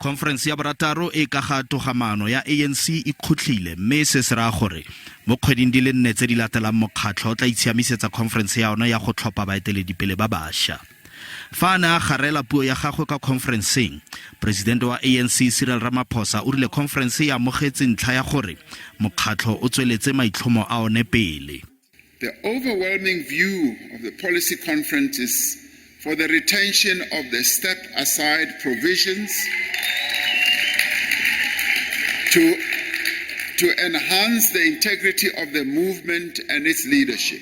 Conference ya borataro e ka ga togamaano ya ANC e khutlile, mme se se raya gore mo kgweding di le nne tse di latelang mokgatlho o tla itshiamisetsa conference ya ona ya go tlhopha baeteledipele ba bašwa. Fa a ne a garela puo ya gagwe kwa conferenceng, presidente wa ANC Cyril Ramaphosa o rile conference e amogetse ntlha ya gore mokgatlho o tsweletse maitlhomo a one pele. The overwhelming view of the policy conference is for the retention of the step aside provisions to enhance the integrity of the movement and its leadership.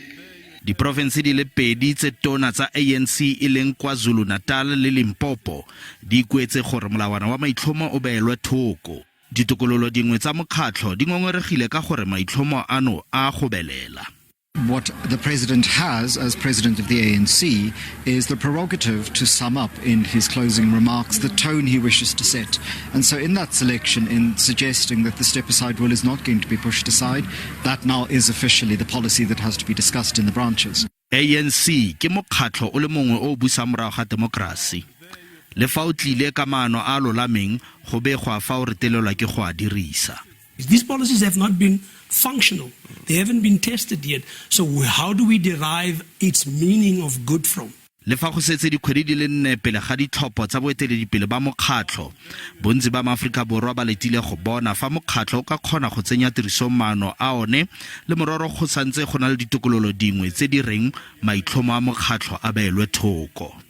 Diporofense di le pedi tse tona tsa ANC e leng KwaZulu-Natal le Limpopo di ikuetse gore molawana wa maitlhomo o beelwe thoko. Ditokololo dingwe tsa mokgatlho di ngongoregile ka gore maitlhomo ano a gobelela. What the president has as president of the ANC is the prerogative to sum up in his closing remarks the tone he wishes to set. And so in that selection, in suggesting that the step-aside rule is not going to be pushed aside, that now is officially the policy that has to be discussed in the branches. ANC ke mokgatlho o le mongwe o o busang morago ga temokerasi. Le fa o tlile ka maano a a lolameng, go begwa fa o retelelwa ke go a dirisa. These policies have not been functional. They haven't been tested yet. So how do we derive its meaning of good from? Le fa go setse dikgwedi di le nne pele ga ditlhopho tsa boeteledipele ba mokgatlho, bontsi ba maAforika Borwa ba letile go bona fa mokgatlho o ka kgona go tsenya tirisong maano a one, le mororo go santse go na le ditokololo dingwe tse di reng maitlhomo a mokgatlho a beelwe thoko.